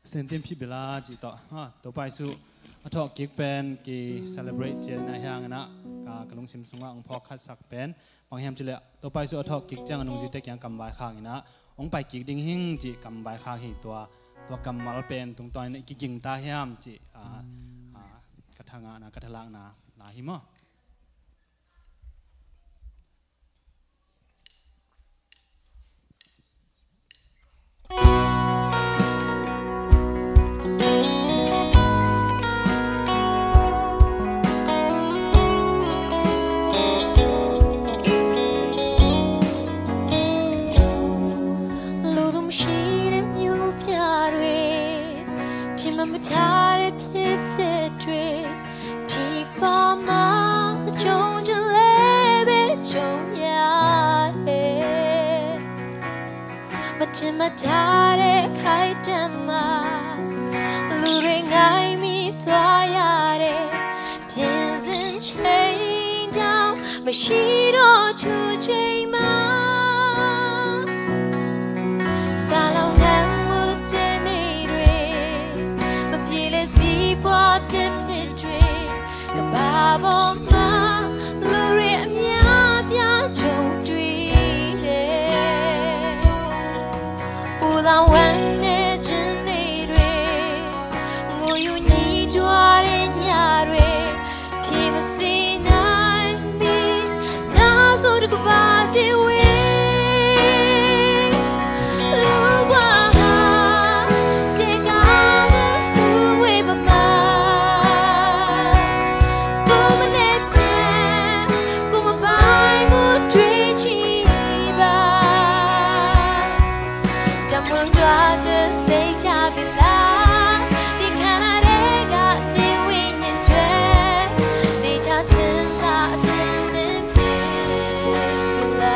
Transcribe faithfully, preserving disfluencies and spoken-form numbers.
Sen tin phi bila ci tawh ha, Topa Jesu a thawh kik pen ki celebrate cian a hiang ina ka, ka lungsim sungah ang phawk khat sak pen bang hiam cileh Topa Jesu a thawh kik ciang a nungzuite kiang kam vaikhak ina hong pai kik ding hing ci kam vaikhak hi. Tua, tua kammal pen tungtawn ina kiging ta hiam ci a, a, ka thangahna ka thalakna la hi maw? Lulum shirim yu pyare, chimam tare pye pye dre, tikpa ma pachong jale be chong yare. Matima tare kai dama, lure ngai mi tua yare, piensen cheng dao, mashiro chu cheng ma. Salau nang mu te nei re, ma pile si pua te pye dre, ka ba bo ma, lure a mya pya chong dui le. Pula wan ne jin nei re, ngu yu ni dua re nya re, pye ma si nai mi, na so de ka ba si we. Lu wa ha, te ka de ku we ba ma. Ku ma ne te, ku ma bai mu dre chi ba. Dam wang dua de sei cha bi la. Di ka na de ga di win yin dre. Di cha sin za sin din pye bi la.